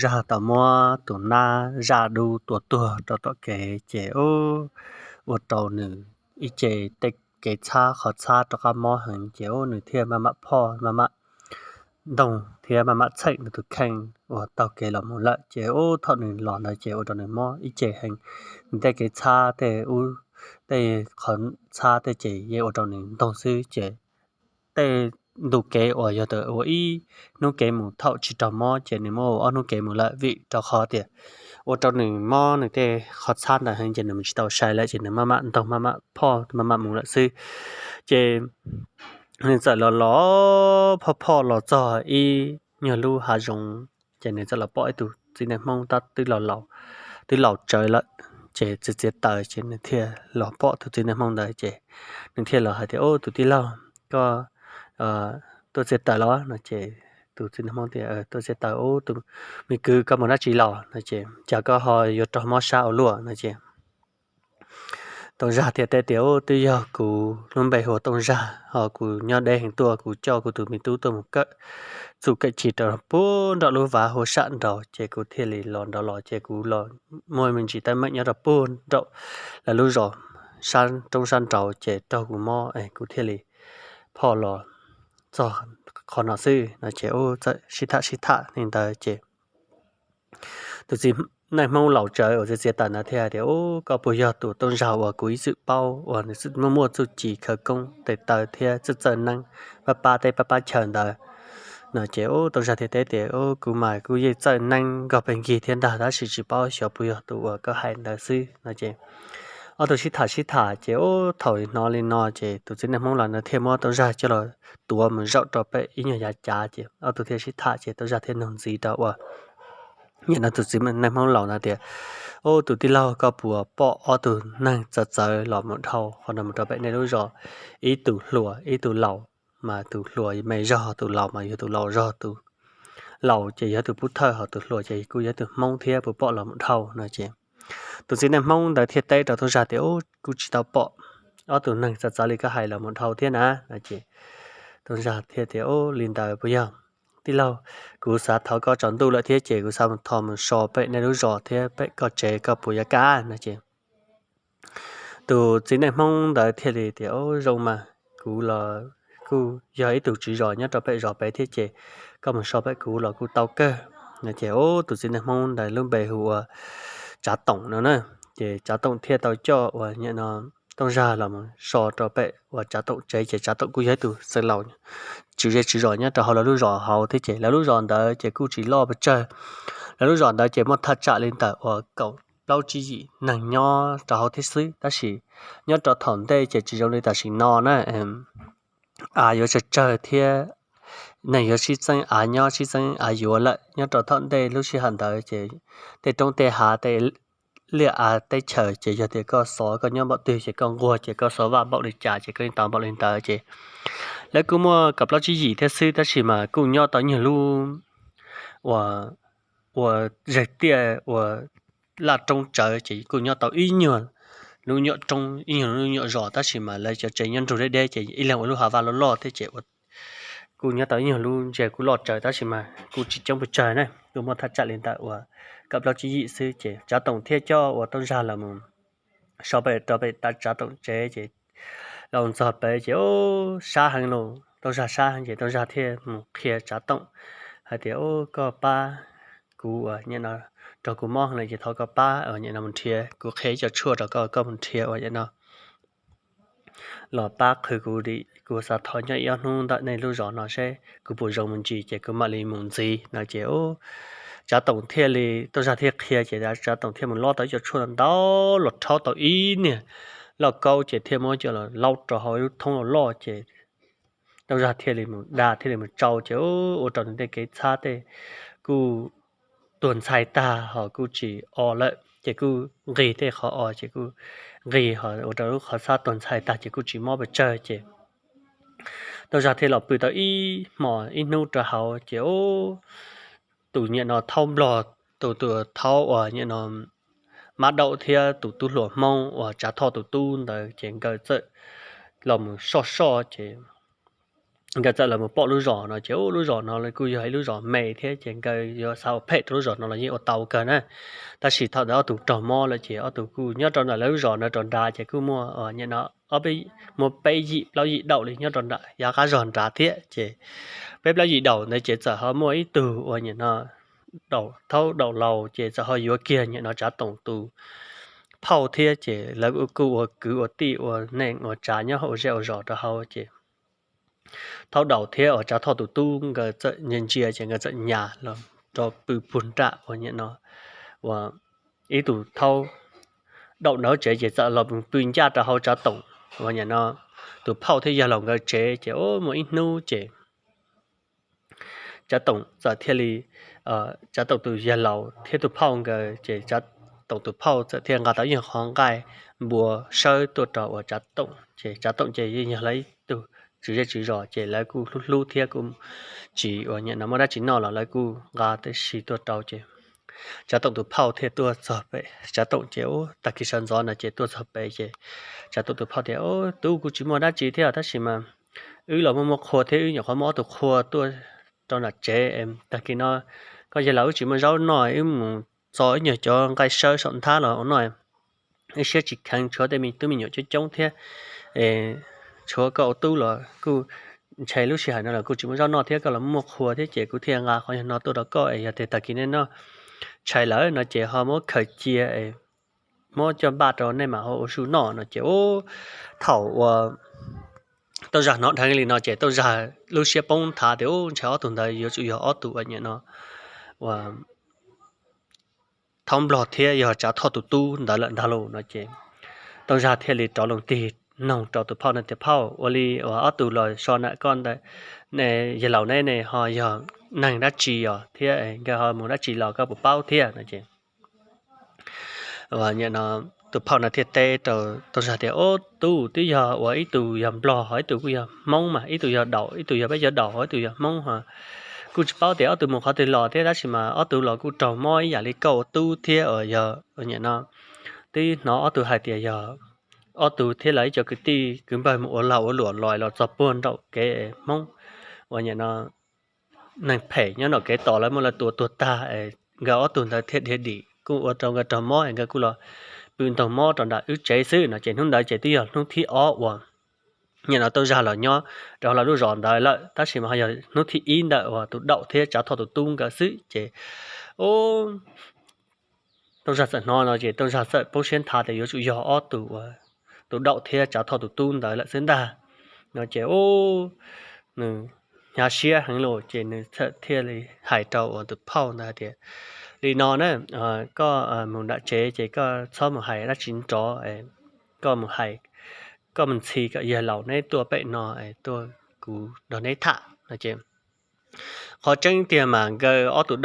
Zaj tau muab tus nab zaj dub tua tuag rau tom kev ces ua rau nws ib ce tej kev txhab qhov txhab rov qab mob heev ces ua nws thiaj maj mam phoj maj mam ntoog thiab maj mam txheem nws tus kheej uas taug kev los mus lawm ces ua thaum nws los ntawd ces ua rau nws mob ib ce heev. Nws tej kev txhab tej ub tej qhov txhab tej ces yeej ua rau nws ntoog xwb ces tej ntu kev uas yog ua ib hnub kev mus thaum tsis raug mob ces nws muab ua ob hnub kev mus lawm vim rau qhov tias ua rau nws mob nws tej qhov txhab ntawd heev ces nws mus tsis tau sai lawm ces nws maj mam ntoog maj mam phoj maj mam mus lawm xwb. Ces nws txawm los los phoj phoj los txog ib nyuag lub hav zoov ces nws txawm los pom ib tug txiv neej Hmoob tab twb los laus, twb laus tsawv lawm ces txiav txiav taws ces nws thiaj los pom tus txiv neej Hmoob ntawd ces nws thiaj los hais tias, Ub, tus tij laug, koj tuaj txiav taws los? No ces tus txiv neej Hmoob tias, Tuaj txiav taws, ub, tus me kwv, koj mus dab tsi los? No ces, Cas koj ho yuav raug mob sab ua luaj? No ces Tooj Zag thiaj teb tias, Ub, twb yog kuv lub npe hu ua Tooj Zag, ho kuv nyob deb heev tuaj, kuv coj kuv tus me tub tuaj mus kawm txuj kawm ci rau puag nraum lub vaj huv sam nraud ces kuv thiaj li los nraud los ces kuv los muaj me ntsis teeb meem nyob rau puag nraum lawv lub zos sab roob sab nraud ces raug kuv mob es kuv thiaj li phoj los txog qhov no xwb. No ces ub, txawm sib tham sib tham li ntawd ces tus txiv neej Hmoob laus tsawv uas txiav txiav taws ntawd thiaj hais tias, Ub, koj puas yog tus Tooj Zag uas kuv ib txwm paub uas nws muaj muaj txuj ci khawv koob tes taw thiab txawj txawj neeb pab pab teb pab pab chaw ntawd? No ces ub, Tooj Zag thiaj teb tias, Ub, kuv mas kuj yeej txawj neeb nkauj pes nkig thiab ntag tab sis tsis paub xyov puas yog tus uas koj hais ntawd xwb. No ces ob tug sib tham sib tham ces ub, thaum hnov li no ces tus txiv neej Hmoob laus ntawd thiaj muab Tooj Zag coj los tuav mus zaum rau pem ib nyuag yav cav ces ob tug thiaj sib tham ces Tooj Zag thiaj nug ntxiv rau uas nim no tus txiv neej Hmoob laus ntawd tias, Ub, tus tij laug, koj puas pom ob tug neeg txawv txawv los mus dhau qhov no mus rau pem nej lub zos, ib tug hluas ib tug laus, mas tus hluas me zog, tus laus mas yog tus laus zog, tus laus ces yog tus pub thawj, ho tus hluas ces kuj yog tus Hmoob thiab, puas pom los mus dhau? No ces tus txiv neej Hmoob ntawd thiaj teb rau Tooj Zag tias, Ub, kuj tsis tau pom ob tug neeg txawv txawv li koj hais los mus dhau thiab na. No ces Tooj Zag thiaj tias, Ub, li ntawd puas yog? Tij laug, kuv xav thov koj tsaus ntuj lawm thiab ces kuv xav mus thov mus so pem nej lub zos thiab pem koj tsev, koj puas yuav kam? No ces tus txiv neej Hmoob ntawd thiaj li tias, Ub, zoo mas, kuv los kuj yog ib tug tswv zos nyob rau pem zos pem thiab ces koj mus so pem kuv los kuj tau kawg. No ces ub, tus txiv neej Hmoob ntawd lub npe hu ua Tsav Toom no na. Ces Tsav Toom thiaj tau coj uas nim no Tooj Zag los mus so rau pem uas Tsav Toom tsev ces Tsav Toom kuj yog ib tug xeev laus tswv zej tswv zos nyob rau hauv lawv lub zos hauv thiab ces lawv lub zos ntawd ces kuj tsis loj pes tsawg. Lawv lub zos ntawd ces muaj thaj tsam li ntawm uas kaum plaub tsib yim neeg nyob rau hauv thiab xwb tab sis nyob rau thaum ntej ces tsis zoo li tam sim no na. Av yuav tsawg tsawg thiab neeg yuav sib txeeb av nyob sib txeeb av yuav lawm. Nyob rau thaum ntej lub sij hawm ntawd ces tej roob tej hav tej liaj av teb chaws ces yog tias koj xov koj nyob npaum twg ces koj nquag ces koj xov vaj npaum li cas ces koj yeej tau npaum li ntawd ces lawv kuj muaj kaum plaub tsib yim thiab xwb tab sis mas kuj nyob tau nyuag lub uas ua zes tiaj ua laj roob tsawv ces kuj nyob tau ib nyuag lub nyuam roob ib nyuag lub nyuam zos tab sis mas lawv cov tsev nyob nrug deb deb ces ib leeg ua lub hav vaj loj loj thiab ces kuj nyob tau ib nyuag lub ntsia kuj loj tsawv tab sis mas kuj tsis coob pes tsawg na, kuj muaj thaj tsam li ntawm uas kaum plaub tsib yim xwb ces Tsav Toom thiaj coj uas Tooj Zag los mus so pem rau pem Tsav Toom tsev ces los txog pem ces sab heev los Tooj Zag sab heev ces Tooj Zag thiaj mus qhia Tsav Toom hais tias, Ub, koj pab kuv uas nim no raug kuv mob heev lawm ces thov koj pab uas nim no mus nrhiav, kuv qhia ib co tshuaj rau koj, koj mus nrhiav uas nim no los pab qhwv kuv dim, kuv xav thov nyob ib ob hnub ntawm nej lub zos no seb kuv puas zoo mus ntsis ces kuv mam li mus ntxiv. No ces Tsav Toom thiaj li, Tooj Zag thiaj qhia ces Tsav Toom thiaj mus lob tau ib co tshuaj ntau los rhaub tau ib niag lauj kaub ces thiaj muab coj los laub rau hauv ib lub thoob loj loj ces Tooj Zag thiaj li mus da thiaj li mus tsau ces ua rau nws tej kev txhab tej kuj tuag ntxhais tag ho kuj tsis o lawm ces kuj nqis tej qhov o ces kuj nqis ho ua rau lub qhov txhab tuag ntxhais tag ces kuj tsis mob pes tsawg ces Tooj Zag thiaj los pw tau ib hmos ib hnub rau hauv ces tus nyiam no thaub nplog, tus tus thaub uas nyiam no mab daum thiab tus tub hluas Hmoob uas Tsav Thoj tus tub ntawd ces nkawd txawm los mus soj soj ces nkawd txawm los mus pom lub zos no ces ub, lub zos no kuj yog ib lub zos me thiab ces nkawd yuav xav ua phem rau lub zos no los yeej ua tau kawg na. Tab sis thaum ntawd ob tug raug mob lawm ces ob tug kuj nyob rau ntawm lawv lub zos no rau nrad ces kuj muaj nim no muaj peb yim plaub yim daum li nyob rau nram yav qab zog nrad thiab ces peb plaub yim daum ntawd ces txawm ho muaj ib tug uas nim no daum thaub daum laus ces txawm ho yuav kiag nim no Tsav Toom tus phauj thiab ces lawv kuj ua kwv ua tij ua neej ua tsav nyob hauv zej ua zos rau hauv ces thaub daum thiab uas Tsav Thoj tus tub nkawd txawm ntsia ntsia ces nkawd txawm nyas los rau pw puag nram uas nim no uas ib tug thaub daum nraud tsev ces txawm los pw ncaj rau hauv Tsav Toom uas nim no tus phauj thiab yawg laus nkawd tsev ces ub, muaj ib hnub ces Tsav Toom txawm thiaj li, Tsav Toom tus yawg laus thiab tus phauj nkawd ces Tsav Toom tus phauj txawm thiaj nqa tau ib qho nqaij npua sawb tuaj rau uas Tsav Toom ces Tsav Toom ces yeej yog lawv ib tug tswv zej tswv zos ces lawv kuj hlub hlub thiab kuj tsis uas nim no muaj dab tsi noj los lawv kuj nqa tib si tuaj rau ces Tsav Toom tus phauj thiaj tuaj txog pem Tsav Toom ces ub, tag kis sawv ntxov no ces tuaj txog pem ces Tsav Toom tus phauj tias, Tub, kuj tsis muaj dab tsi thiab tab sis mas wb los muaj muaj qhua thiab wb nyuam qhuav muaj ob tug qhua tuaj rau nram tsev, tag kis no koj yawg laus wb tsis muaj zaub noj, wb mus txo ib nyuag cov nqaij sawb saum nthab los ua noj, wb siab tsis kheev, tshuav tej me tub me nyuam coob coob thiab, tshuav koj ua tub los kuj ntshai lub sij hawm no los kuj tsis muaj zaub noj thiab koj los muaj qhua thiab ces kuv thiaj nqa qhov yog no tuaj rau koj es yog tias tag kis nej noj tshais lawm no ces ho muab khaws cia es muab coj npaj rau nej mam ua su noj no ces ub, thaum uas Tooj Zag hnov dheev li no ces Tooj Zag lub siab poob nthav tias ub, ntshai ob tug ntawd yuav tsum yog ob tug uas nim no uas thaub nplog thiab yog Tsav Thoj tus tub ntawd lawm ntag lauj no ces Tooj Zag thiaj li rov loo tig noog rau tus phauj no tias, Phauj, ua li uas ob tug los so ntawm koj ntawm yawg laus neb ne ho yog neeg dab tsi os thiab nkawd ho mus dab tsi los koj puas paub thiab no ces nim no tus phauj no thiaj teb rau Tooj Zag tias, Ub, tub, twb yog uas ib tug yog nplog ho ib tug kuj yog hmoob mas, ib tug yog daum, ib tug yog peb cov daum ho ib tug yog hmoob ho kuj tsis paub tias ob tug mus qhov twg los thiab tab sis mas ob tug los kuj raug mob ib yam li koj ua tub thiab uas yog nim no twb hnov ob tug hais tias yog ob tug thiab lawv ib co kwv tij kwv npawg mus ua lag ua luam los los txog puag nraum kev hmoob uas nim no neeg phem nyob nram kev tos lawv muab lawv tua tuag tag es nkawd ob tug ntawd thiaj dhia dim kuj ua rau nkawd raug mob es nkawd kuj los pw ntaug mob rau nram wb tsev xwb no ces hnub ntawd ces twb yog hnub thib ob uas nim no Tooj Zag los nyob rau lawv lub zos ntawd lawm tab sis mas ho yog hnub thib ib ntawm uas tus daum thiab Tsav Thoj tus tub nkawd xwb ces ub, Tooj Zag txawm hnov no ces Tooj Zag txawm poob siab nthav tias yuav tsum yog ob tug uas tus daum thiab Tsav Thoj tus tub ntawd lawm xwb ntag no ces ub, nws hnyav siab heev lawm ces nws txawm thiaj li hais rau uas tus phauj ntawd hais tias, Li no na, koj mus nram tsev ces koj txhob mus hais dab tsi nrov, koj mus hais, koj mus ntxhi kom yawg laus neb tuaj pem no tuaj kuv nrog neb tham no ces qhov tseeb tiag mas nkawd ob tug,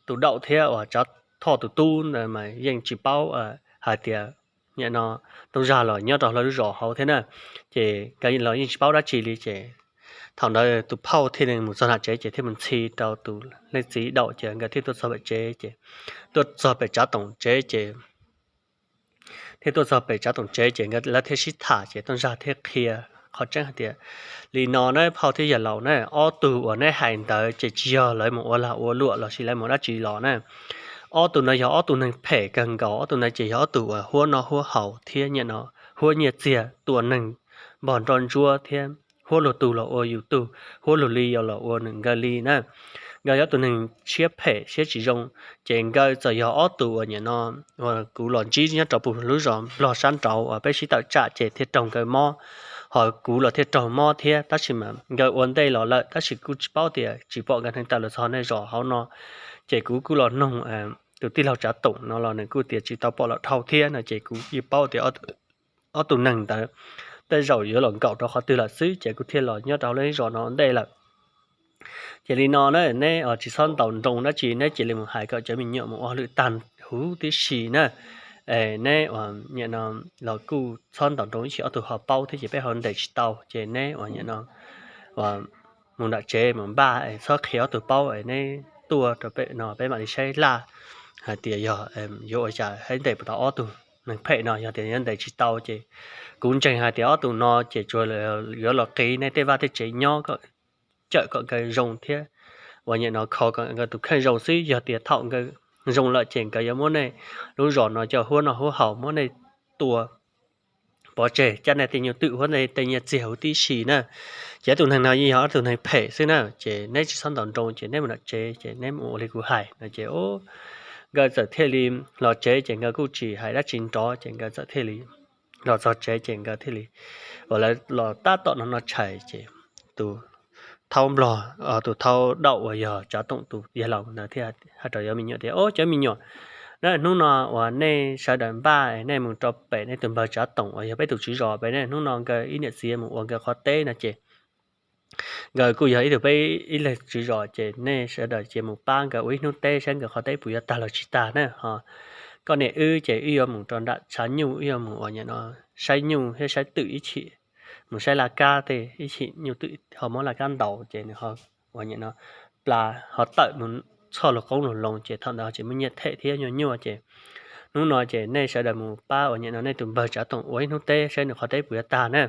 tus daum thiab uas Tsav Thoj tus tub ntawd mas yeej tsis paub hais tias nim no Tooj Zag los nyob rau lawv lub zos hauv thiab na ces nkawd los yeej tsis paub dab tsi li ces thaum ntawd tus phauj thiaj li mus txog nram tsev ces thiaj mus ntxhi rau tus leej txiv daum ces nkawd thiaj tuaj txog pem tsev ces tuaj txog pem Tsav Toom tsev ces thiaj tuaj txog pem Tsav Toom tsev ces nkawd lawv thiaj sib tham ces Tooj Zag thiaj qhia qhov tseeb hais tias, Li no na phauj thiab yawg laus na, ob tug uas neb hais ntawd ces tsis yog lawv mus ua lag ua luam los sis lawv mus dab tsi los na. Ob tug no yog ob tug neeg phem kawg nkaus, ob tug no ces yog ob tug uas huab noj huab haus thiab nim no huab nyiaj txiag tua neeg npog nroj ntsuab thiab huab luag tug los ua yus tug, huab luag li los ua nkawd li na. Nkawd yog ob tug neeg siab phem siab tsis zoo, ces nkawd txawm yog ob tug uas nim no uas kuv los ntsib nyob rau puag lub zos nplog sab nraud uas peb sib tawm tsam ces thiaj raug nkawd mob, ho kuv los thiaj raug mob thiab tab sis mas nkawd ua ntej los lawm tab sis kuj tsis paub tias tsis pom nkawd neeg tawm los txog nej zos hauv no ces kuv kuj los noog tus tij laug Tsav Toom no los nws kuj tias tsis tau pom los dhau thiab no ces kuv yeej paub tias ob tug neeg ntawd tej zaum yuav los nkaum rau qhov twg lawm xwb ces kuv thiaj los nyob rau hauv lub zos no ua ntej lawm. Ces li no na, neb tsis txhob ntaus nroo dab tsi, neb cia li mus hais kom cov me nyuam mus ua hauj lwm tag huv tib si na. Neb nim no los kuj txhob ntaus nroo ib si, ob tug ho paub thiab ces peb ho ntes tsis tau ces neb nim no mus nram tsev mus npaj, txhob qhia ob tug paub, neb tuaj rau pem no peb mam li saib laj hais tias yog yuav ua cas thiaj ntes puas tau ob tug neeg phem no. Yog tias yuav ntes tsis tau ces kuv ntseeg hais tias ob tug no ces tsuas yuav los qiv nej tej vaj tej tsev nyob kom cawm kom nkawd zoo thiab uas nim no kho kom nkawd tus kheej zoo xwb. Yog tias thaum nkawd zoo lawm ces nkawd yuav muab nej lub zos no coj huab noj huab haus, muab nej tua pov tseg, cab nej tej nyuj twm huab nej tej nyiaj txiag huv tib si na. Ces ob tug neeg no yeej yog ob tug neeg phem xwb na, ces neb tsis txhob ntaus nroo, ces neb mus nram tsev ces neb mus ua li kuv hais no. Ces nkawd txawm thiaj li los tsev, ces nkawd kuj tsis hais dab tsi nrov, ces nkawd txawm thiaj li los txog tsev, ces nkawd thiaj li uas lawv los tab tom no no tshais, ces tus thaub nplog, tus thaub daum uas yog Tsav Toom tus yawg laus ntawd thiaj hais rau cov me nyuam tias, Au, cov me nyuam, hnub no uas nej sawv daws npaj nej mus rau pem nej tus npawg Tsav Toom uas yog peb tus tswv zos pem ne, hnub no nkawd ib niam txiv mus ua nkawd qhov teb no ces nkawd kuj yog ib tug peb ib leeg tswv zos, ces nej sawv daws cia mus pab nkawd ua ib hnub teb saib nkawd qhov teb puas yuav tag los tsis tag na. Ho koj niam wb ces wb yuav mus rau nram tshav nyuj, wb yuav mus uas nim no saib nyuj thiab saib twm ib chim, mus saib laj kab tej ib chim, nyuj twm ho muab laj kab ntaus ces nws ho uas nim no pla ho tawm mus txhoj luag qoob luag loo, ces thaum ntawd tsis muaj nyiaj them thiab nyuaj nyuaj, ces hnub no ces nej sawv daws mus pab uas nim no nej tus npawg Tsav Toom ua ib hnub teb saib nws qhov teb puas yuav tag na.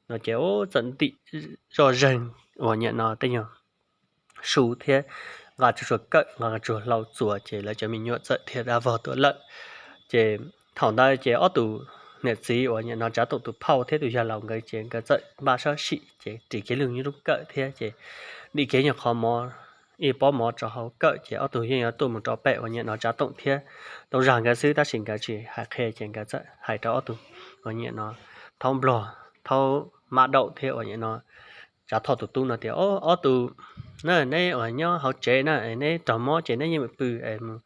No ces txawm ntim zoj zeeg uas nim no tej nyuag su thiab nqa tsuag tsuag kawm, nqa tsuag hlau txuas, ces lawv cov me nyuam txawm thiaj dab vog tuaj lawm. Ces thaum ntawd ces ob tus niam txiv uas nim no Tsav Toom tus phauj thiab tus yawg laus nkawd ces nkawd txawm npaj sab sim ces ris kiag lub kawm thiab ces dim kiag nyuag qhov mov, ib pob mov rau hauv kawm, ces ob tug yeej yuav tuaj mus rau pem uas nim no Tsav Toom thiab Tooj Zag nkawd xwb, tab sis nkawd tsis hais qhia, ces nkawd txawm hais rau ob tug uas nim no thaub nplog, thaub mab daum thiab uas nim no Tsav Thoj tus tub no tias, Au, ob tug na, neb uas nyob hauv tsev na, neb raug mob ces neb yeej pw mus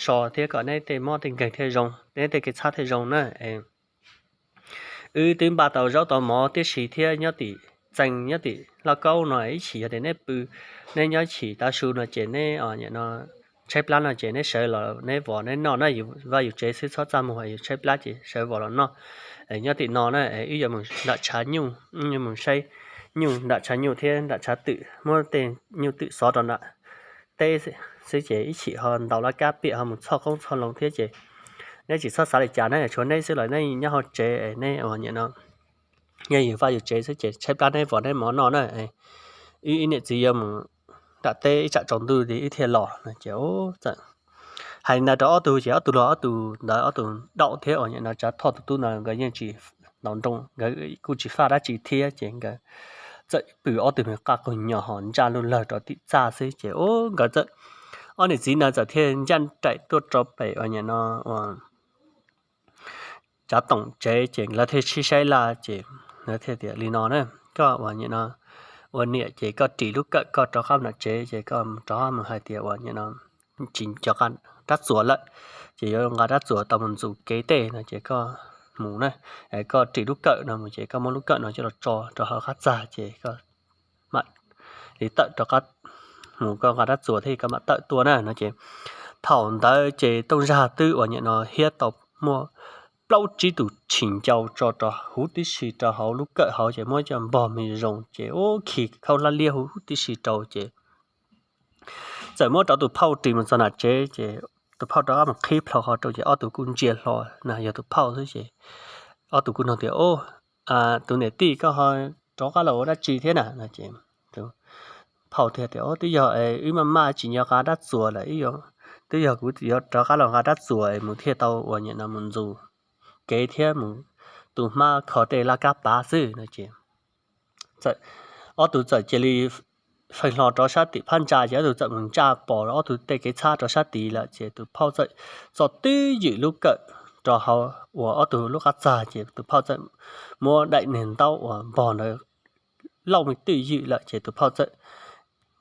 so thiab kom neb tej mob tej nkeeg thiaj zoo, neb tej kev txhab thiaj zoo na. Wb twb npaj tau zaub tau mov tib si thiab nyob tim txee nyob tim lauj kaub no ib chim, yog tias neb pw, neb nyob ib chim tav su no ces neb nim no tshaib plab no ces neb sawv los neb vos neb noj na, yus vaj yus tsev xwb txhob txaj muag, yus tshaib plab ces sawv vos los noj. Nyob tim no na, wb yuav mus nram tshav nyuj, wb yuav mus saib nyuj nram tshav nyuj thiab nram tshav twm, muab tej nyuj twm xov rau nram teb xwb ces ib chim ho ntaus laj kab piam ho mus txhoj qoob txhoj loo thiab ces neb tsis txhob xav li cas na, tshuav neb xwb los neb nyob hauv tsev, neb uas nim no nyob yus vaj yus tsev xwb ces tshaib plab neb vos neb mov noj na. Wb ib niam txiv yuav mus nram teb ib tsam tsaus ntuj wb thiaj los no ces txawm hais li ntawd rau ob tug ces ob tug los, ob tug ntawd ob tug daum thiab uas nim no Tsav Thoj tus tub no nkawd yeej tsis ntaus nroo, nkawd kuj tsis faj dab tsi thiab ces nkawd txawm pw ob tug me qaj qug nyos ho ntsaj luj lawg rau tim txaj xwb ces nkawd txawm, ob niam txiv no txawm thiaj ncaj nraim tuaj rau pem uas nim no ua Tsav Toom tsev ces lawv thiaj sib saib laj ces lawv thiaj tias li no na, Koj uas nim no ua niam ces koj ris lub kawm koj rov qab nram tsev ces koj rov qab mus hais tias uas nim no tsis nco nqa rab txuas lawm, ces yuav nqa rab txuas tau mus ntxuav kev tej no ces koj mus na, koj ris lub kawm no mus ces koj muab lub kawm no coj los tso rau hauv qab txag ces koj mam li tawm rov qab mus, koj nqa rab txuas thiab koj mam tawm tuaj na no ces thaum ntawd ces Tooj Zag twb uas nim no hiab tau muaj plaub tsib tus tshis ncau tso rau huv tib si rau hauv lub kawm hauv ces muab coj npog me zoo ces ub khi khaub hlab liab huv tib si rau ces txawm muab rau tus phauj ris mus txog nram tsev ces tus phauj rov qab mus qhib plho qhov rau ces ob tug kuj ntsia hlo na yog tus phauj xwb ces ob tug kuj nug tias, Ub, tus niam tij koj ho rov qab los ua dab tsi thiab na? Tus phauj thiaj tias, Twb yog wb maj maj tsis nco nqa rab txuas lawm, twb yog kuv yuav rov qab los nqa rab txuas mus thiaj tau uas nim no mus ntxuav kev thiab mus tu hmab kho tej laj kab pav xwb no ces ob tug txawm cia li feej hlo rov sab tim phab ntsa ces ob tug txawm mus ntsaj pom ob tug tej kev txhab rau sab tid lawm ces tus phauj txawm txo twb ywm lub kawm rau hauv uas ob tug lub qab txag ces tus phauj txawm muab daim niag ntaub uas npog ntawd lauj me twj ywm lawm ces tus phauj txawm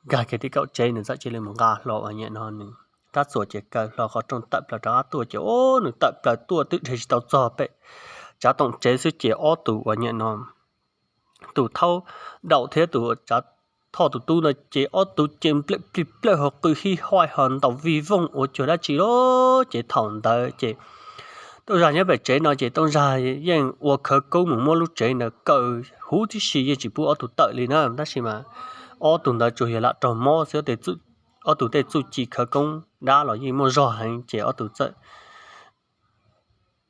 nkag kiag tim kaum tsev, nws txawm cia li mus nqa hlo uas nim no nws rab txuas ces kaw hlo qhov rooj tawm plaws rov qab tuaj ces ub, nws tawm plaws tuaj twb dhia tsis tau txog pem Tsav Toom tsev xwb ces ob tug uas nim no tus thaub daum thiab tus Tsav Thoj tus tub no ces ob tug ces nplawm plig plawg ho qw hij haj ho ntaus vij vooj ua cuag dab tsi lawm ces thaum ntawd ces Tooj Zag nyob pem tsev no ces Tooj Zag yeej ua khawv koob mus muab lub tsev ntawd kaw huv tib si yeej tsis pub ob tug tawm li na, tab sis mas ob tug ntawd tsuas yog lam raug mob xwb, ob tug tej txuj ci khawv koob dab los yeej muaj zog heev ces ob tug txawm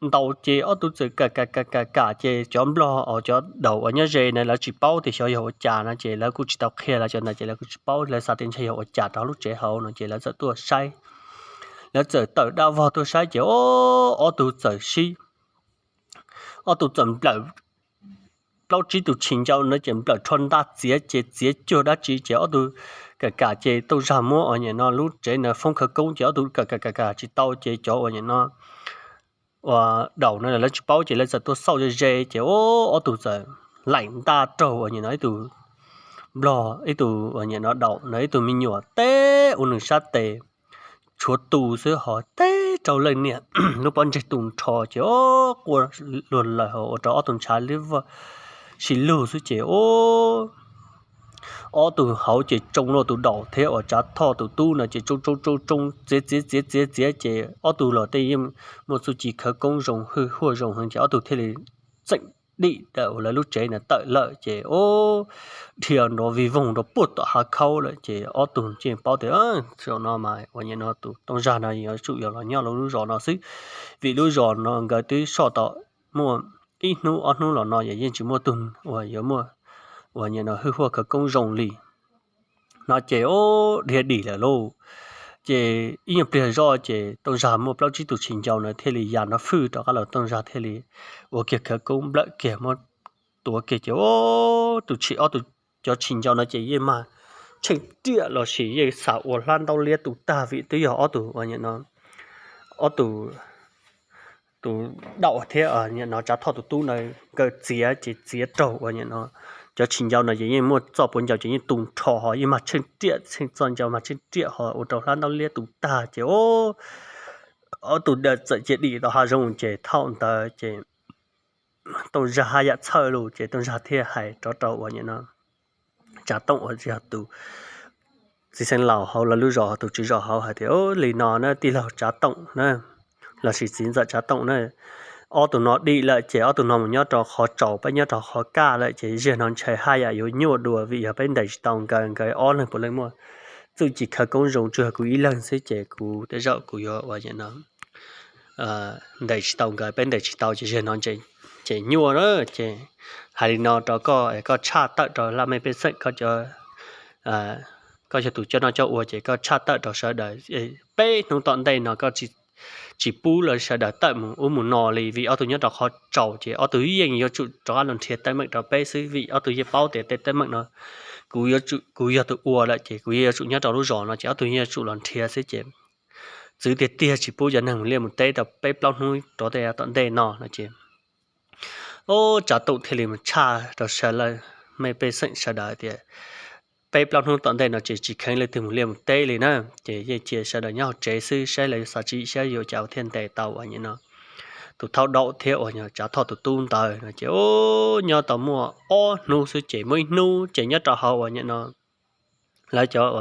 ntaus ces ob tug txawm kam kam kam kam kam ces cov nplog, cov daum uas nyob ze na lawv tsis paub tias xyov yog ua cas no ces lawv kuj tsis tau qhia lawv cov ntawd ces lawv kuj tsis paub, lawv xav tias ntshe yog ua cas rau lub tsev hauv no ces lawv txawm tuaj saib. Lawv txawm tawm dab vog tuaj saib ces ob tug txawm sib, ob tug txawm nplawm plaub tsib tus tshis ncau no ces nplawm rho ntaj txiav ces txiav cuag dab tsi ces ob tug kam kam ces Tooj Zag muab uas nim no lub tsev na foob khawv koob ces ob tug kam kam kam kam tsis tau ces cov uas nim no uas daum no lawv tsis paub ces lawv txawm tuaj xauj ze ze ces ob tug txawm laim ntaj raug uas nim no ib tug nplog, ib tug uas nim no daum no ib tug me nyuam teb ua nws sab tes tshuav tu xwb ho teb raug leej niam lub pob ntseg tu nrho ces quaj luag lawm ho ua rau ob tug ntshav li vaj si lug xwb ces ob tug hauv ces tsoo luaj tus daum thiab uas Tsav Thoj tus tub no ces tsoo tsoo tsoo tsoo txiav txiav txiav txiav txiav ces ob tug los tej yeej muaj txuj ci khawv koob zoo hwj huaj zoo heev ces ob tug thiaj li txeem dim ntawm uas lawv lub tsev na tawm lawm ces ob dhia nrov vij voog rau puag tom hav khaub lawm ces ob tug thiaj paub tias zaum no mas uas nim no tus Tooj Zag no yuav tsum yog los nyob lub zos no xwb, vim lub zos no nkawd twb soj tom muaj ib hnub ob hnub los no yeej tsis muaj tug uas yuav muaj uas nim no hwj huaj khawv koob zoo li no ces ob dhia dim lawm lauj. Ces ib nyuag pliag zoj ces Tooj Zag muaj plaub tsib tus tshis ncau na thiaj li ya nrov fwj rov qab los Tooj Zag thiaj li ua kiag khawv koob nplawm kiag muab tuav kiag ces tus tshis ob tug cov tshis ncau no ces yeej mag tsheej riam los sis yeej xav ua hlab ntaub liab tu tag vim twb yog ob tug uas nim no ob tug tus daum thiab nim no Tsav Thoj tus tub na nkawd txiav ces txiav raug uas nim no cov tshis ncau no ces yeej muaj txoj puav ncau ces yeej tu nrho ho yeej mag tsheej riam tsheej txoj ncau mag tsheej riam ho ua rau hlab ntaub liab tu tag ces ob tug txawm cia dim tau hav zoov ces thaum ntawd ces Tooj Zag haj yam txhawj lug ces Tooj Zag thiaj hais rov rau uas nim no Tsav Tooj uas yog tus txiv xeev laus hauv lawv lub zos tus tswv zos hauv hais tias li no na tij laug Tsav Tooj na los sis txiv ntxawm Tsav Tooj na, ob tug no dim lawm ces ob tug no mus nyob rau qhov tsaus peb nyob rau qhov kaj lawm ces zaum no ntshai haj yam yuav nyuaj dua vim yog peb ntes tsis tau nkawd, nkawd ob leeg puav leej muaj txuj ci khawv koob zoo tsuas yog kuv ib leeg xwb ces kuv tej zaum kuv yuav uas nim no ntes tsis tau nkawd, peb ntes tsis tau ces zaum no ces nyuaj na ces hais li no rau koj, koj tshaj tawm rau laj mej pej xeem koj cov koj yog tus coj noj coj ua ces koj tshaj tawm rau sawv daws peb hnub tom ntej no koj tsis pub lawv sawv daws tawm mus ub mus no li vim ob tug nyob rau qhov tsaus ces ob tug yeej yuav tsum rov qab los nrhiav teeb meem rau peb xwb vim ob tug yeej paub tias tej teeb meem no kuv yog tus ua lawm ces kuv yeej yuav tsum nyob rau lub zos no ces ob tug yeej yuav tsum los nrhiav xwb ces txwv tiag tiag tsis pub cov neeg mus liaj mus teb rau peb plaub hnub rov tej tom ntej no no ces Tsav Tooj thiaj li mus tshaj rau sawv laj mej pej xeem sawv daws tias peb plaub hnub tom ntej no ces tsis kheev leej twg mus liaj mus teb li na ces yeej cia sawv daws nyob hauv tsev xwb saib lawv xav tsis saib yuav cas thiaj ntes tau uas nim no tus thaub daum thiab uas Tsav Thoj tus tub ntawd no ces nyob tau muaj ob hnub xwb ces muaj ib hnub ces nyob rau hauv uas nim no lawv cov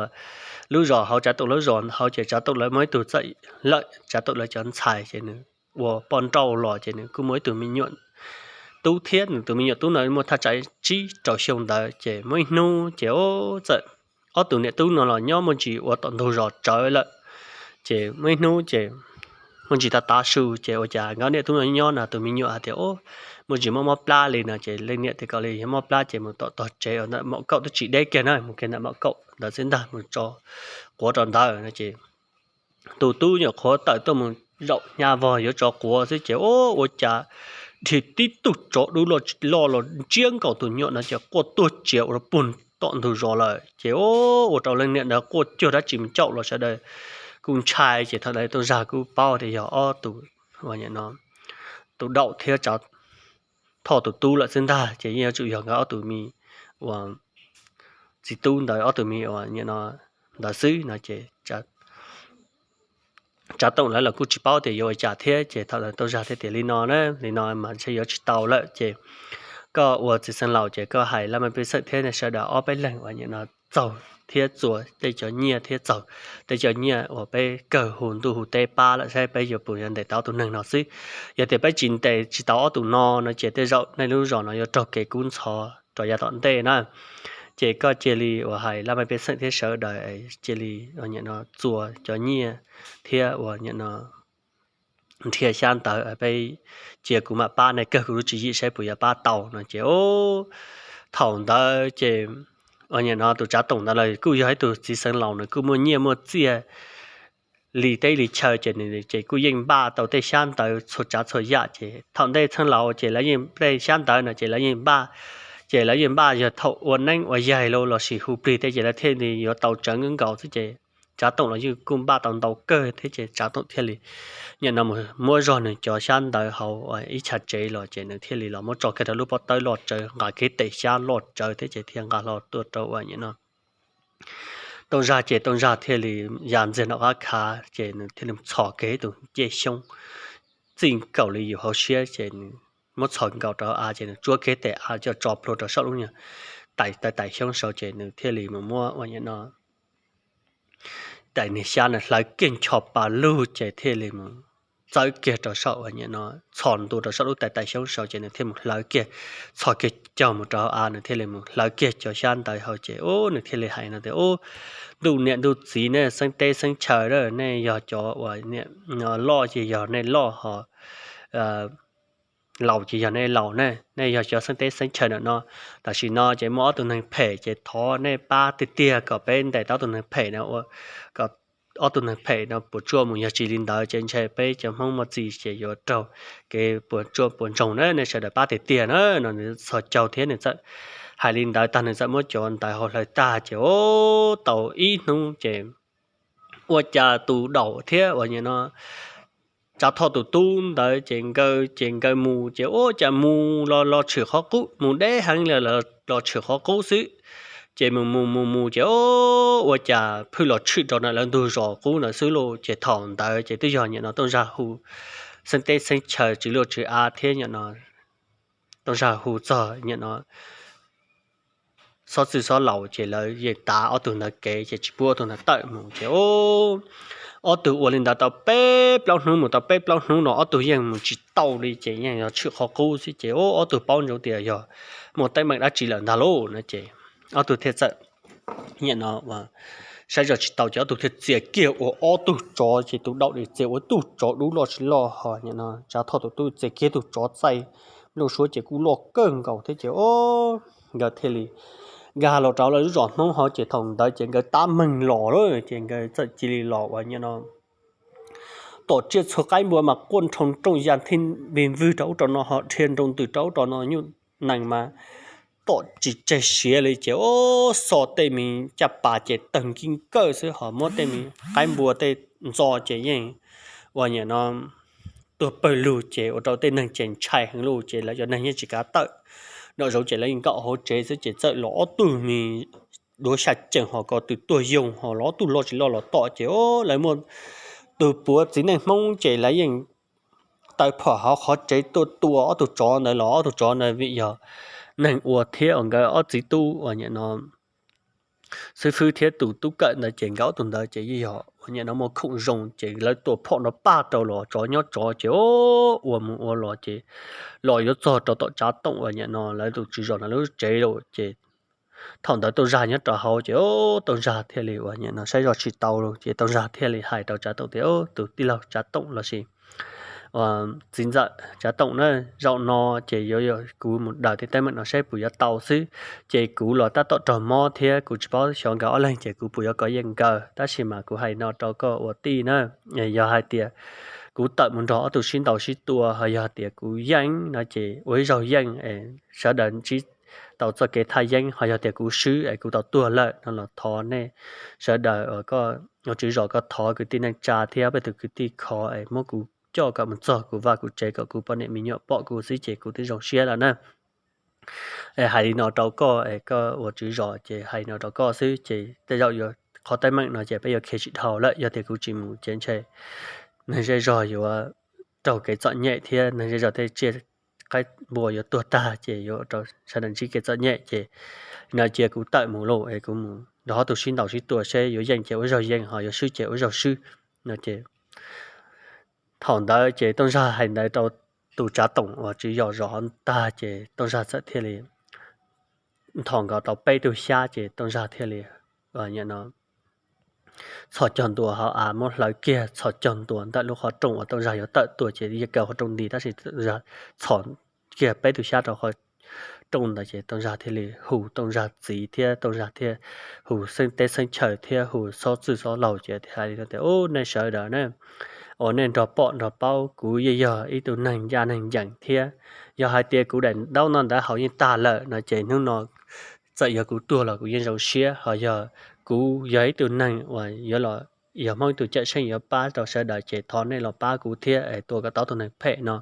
lub zos hauv Tsav Tooj lub zos hauv ces Tsav Tooj lawv muaj ib tug txawj lawm Tsav Tooj lawv cov ntxhais ces nws ua poj nrauj los ces nws kuj muaj ib tug me nyuam tub thiab nws tus me nyuam tub no muaj thaj tsam tsib rau xyoo ntawd ces muaj ib hnub ces txawm ob tug niam tub no los nyob muaj ntsis ua tom ntug zos tsawv lawm ces muaj ib hnub ces muaj ntsis tav tav su ces ua cas nkawd niam tub no nyob no tus me nyuam hais tias muaj ntsis mob mob plab li no ces leej niam tias kom li yog mob plab ces mus tom tog tsev ntawm maum kaum twb tsis deb kiag na mus kiag ntawm maum kaum ntawd xwb ntag mus tso quav rau ntawd no ces tus tub nyuam qhuav tawm tuaj mus zaum hnyav vog yuav tso quav xwb ces ua cas dhia tib tug tsov dub loj los ntsiab nkaus tus nyuam no ces quaj tuag tsiav ua rau puag tom ntug zos lawm ces ua rau leej niam ntawd quaj cuag dab tsi mus caum los sawv daws kuj ntshai ces thaum ntawd Tooj Zag kuj paub tias yog ob tug ua nim no tus daum thiab Tsav Thoj tus tub lawm xwb ntag ces yeej yuav tsum yog nkawd ob tug me uas txiv tub ntawd ob tug me uas nim no ntawd xwb no ces Tsav Tooj lawv los kuj tsis paub tias yuav ua cas thiab ces thaum ntawd Tooj Zag thiaj tias li no na li no mas ntshe yuav tsis tau lawm ces koj ua txiv xeev laus ces koj hais laj mej pej xeem thiab sawv daws ob peb leeg uas nim no txaug thiab txuas tej cov nyiaj thiab txaug tej cov nyiaj uas peb kawg hu ntuj hu teb pab lawm saib peb yuav puas yuav ntes tau ob tug neeg no xwb. Yog tias peb tsis ntes tsis tau ob tug no no ces tej zaum nej lub zos no yuav raug kev kub ntxhov rau yav tom ntej na. Ces koj cia li uas hais laj mej pej xeem thiab sawv daws cia li nim no txuas cov nyiaj thiab uas nim no nrhiav xyab ntawv, peb cia kuv mam pab nej kawg kuv lub tswv yim saib puas yuav pab tau no ces thaum ntawd ces ua niam no tus Tsav Toom ntawd los kuj yog ib tug txiv xeev laus nws kuj muaj nyiaj muaj txiaj li teb li chaw ces nws ces kuj yeej npaj tau tej xyab ntawv txhua tsav txhua yam ces thaum ntej txheej laus ces lawv yeej tej xyab ntawv no ces lawv yeej npaj, ces lawv yeej npaj yog thaum ua neeb ua yaig los lossis hu plig tej ces lawv thiaj li yuav tau tsawv nkaus xwb ces Tsav Toom los yeej kuj npaj tau ntau kawg thiab ces Tsav Toom thiaj li nim no muab zog nws cov xyab ntawv hauv ib chav tsev los ces nws thiaj li los muab tso kiag rau lub pob tawb loj tsawv nqa kiag tes xyab loj tsawv thiab ces thiaj nqa hlo tuaj rau ua niam no Tooj Zag ces Tooj Zag thiaj li ya ntxiag nram qab khav ces nws thiaj li txhos kiag ib tug ncej xyoob txij nkaus li yus hauv siab ces nws muab txhos nkaus rau av ces nws tsuab kiag tes av coj tso plhuav rau saum lub niag tais tais xyoob saud ces nws thiaj li mus muab ua niam no tais niag xyab no hlawv kiag ncho pa lug ces thiaj li mus txawb kiag rau saum ua niam no txhos ntua rau saum lub tais tais xyoob saud ces nws thiaj mus hlawv kiag, txhos kiag caug mus rau hauv av nws thiaj li mus hlawv kiag cov xyab ntawv hauv ces ub nws thiaj li hais no tias ub, ntuj niam ntuj txiv nej xeeb teb xeeb chaw, nej yog cov uas loj ces yog nej loj ho laus ces yog nej laus ne, nej yog cov xeeb teb xeeb chaw ntawm no. Tam sim no ces muaj ob tug neeg phem ces thov nej pab tiag tiag kom peb ntes tau ob tug neeg phem no ua, kom ob tug neeg phem no puas tsuaj mus, yog tsis li ntawd ces ntshe peb cov Hmoob muaj txi ces yuav raug kev puas tsuaj puas ntsoog na, nej sawv daws pab tiag tiag na no. Nws txhos caug thiab nws txawm hais li ntawd tag nws txawm muab cov ntawv hauv hlawv tag ces ub tau ib hnub ces ua cas tus daum thiab uas niam no Tsav Thoj tus tub ntawd ces nkawd ces nkawd mus ces ua cas mus los los tshwm qhov qub, mus deb heev li los tshwm qhov qub xwb. Ces mus mus mus mus ces ua cas phwj los tshwm rau ntawm lawv ntug zos qub ntawd xwb lauj. Ces thaum ntawd ces twb yog niam no Tooj Zag hu xeeb teb xeeb chaw tswv luaj tswv av thiab niam no Tooj Zag hu txog niam no xob txwj xob laus ces lawv yeej tav ob tug ntawd kev ces tsis pub ob tug ntawd tawm mus ces ob tug ua li ntawd tau peb plaub hnub, mus tau peb plaub hnub no ob tug yeej mus tsis tau li ces yeej yog tshwm qhov qub xwb ces ob tug paub ntsoov tias yog muaj teeb meem dab tsi lawm ntag lauj no ces ob tug thiaj txawm niam no saib zog tsis tau ces ob tug thiaj txias kiag ua ob tug tsov ces tus daum txias ua tug tsov dub loj tsis loj ho niam no Tsav Thoj tus tub txias kiag tug tsov txaij nplooj suab ces kuj loj kawg nkaus thiab ces nkawd thiaj li nkag los rau lawv lub zos Hmoob hauv ces thaum ntawd ces nkawd tab meeg los lawm ces nkawd txawm cia li los uas niam no tom tsiaj txhua qaib npua mas quaj nrhoo nrooj ya nthij npig vwg rau ub rau no ho dhia nroo ntws rau ub rau no, nyuj nees mas tom tsis tseg siav li ces ub xo tej me caj pas ces tawg nkij nkawj xwb ho muab tej me qaib npua tej ntxo ces yeej uas niam no tuag pawg lug ces ua rau tej neeg ces ntshai heev lauj ces lawv cov neeg yeej tsis kav tawm. Nraum zoov ces lawv yeej nkaum hauv tsev xwb ces txawm los ob tug me duav xya ceem ho ko tw tuag yoog ho los ob tug loj tsis loj los tom ces lawv muaj tus puav txiv neej Hmoob ces lawv yeej taw phom hauv qhov tsev tuaj tua ob tug tsov ntawd los ob tug tsov ntawd vim yog neeg ua thiab uas nkawd ob txiv tub uas niam no xib fwb thiab tus tub kawm ntawd ces nkawd ob tug ntawd ces yeej yog uas niam no muaj khoom zoo ces lawv tua phom nrov paj rau los tsov nyob tsov ces ua mus ua los ces los yuav txog rau tom Tsav Toom uas niam no lawv tus tswv zos no lub tsev lawm ces thaum ntawd Tooj Zag nyob rau hauv ces Tooj Zag thiaj li uas niam no saib zog tsis tau lawm ces Tooj Zag thiaj li hais rau Tsav Toom tias tus tij laug Tsav Toom lossis txiv ntxawm Tsav Toom na, zaum no ces yuav kuv mus daws tej teeb meem no saib puas yuav tau xwb. Ces kuv los tab tom raug mob thiab kuv tsis paub xyov nkawd ob leeg ces kuv puas yuav kov yeej nkawd, tab sis mas kuv hais no rau koj ua tij na, yog hais tias kuv tawm mus nrog ob tug sib ntaus sib tua ho yog tias kuv yeej no ces ua ib zaug yeej sawv daws ntsib tau txoj kev thaj yeeb, ho yog tias kuv swb es kuv tau tuag lawm no los thov nej sawv daws, koj ua tswv zos koj thov kwv tij neej tsa thiab peb tus kwv tij khov es muab kuv coj kom mus txog kuv vaj kuv tsev kom kuv poj niam me nyuam pom kuv xwb ces kuv twb zoo siab lawm na. Es hais li no rau koj es koj ua tswv zos ces hais li no rau koj xwb ces tej zaum yuav qhov teeb meem no ces peb yuav khiav tsis dhau lawm, yog tias kuv tsis mus ces ntshe neeg zej zog yuav raug kev txom nyem thiab neeg zej zog tej tsiaj qaib npua yuav tuag tag ces yuav rau sawv daws ntsib kev txom nyem ces no cia kuv tawm mus lauj es kuv mus nrog ob tug sib ntaus sib tua seb yuav yeej ces ua zaug yeej ho yuav swb ces ua zaug swb no ces thaum ntawd ces Tooj Zag hais ntawd rau tus Tsav Toom uas tswv zos zov tag ces Tooj Zag txawm thiaj li nthos nkaus tau peb tug xyab ces Tooj Zag thiaj li no txhos caug ntua hauv av, muab hlawv kiag txhos caug ntua ntawm lub qhov rooj uas Tooj Zag yuav tawm tuaj ces yeej kaw qhov rooj nti, tab sis Tooj Zag txhos kiag peb tug xyab rau qhov rooj ntawd ces Tooj Zag thiaj li hu Tooj Zag txiv thiab Tooj Zag thiaj hu xeeb teb xeeb chaw thiab hu xob txwj xob laug ces thiaj hais li no tias, Ub, nej sawv daws na, uas nej nrog pom nrog paub kuv yeej yog ib tug neeg ncaj neeg ncees thiab, yog hais tias kuv daim ntaub no ntawd haus yeej tag lawm no ces hnub no txawm yog kuv tuag los kuv yeej zoo siab, ho yog kuv yog ib tug neeg uas yuav los, yog Hmoob ib tug cawm seej yuav pab rau sawv daws ces thov nej los pab kuv thiab es tua kom tau tus neeg phem no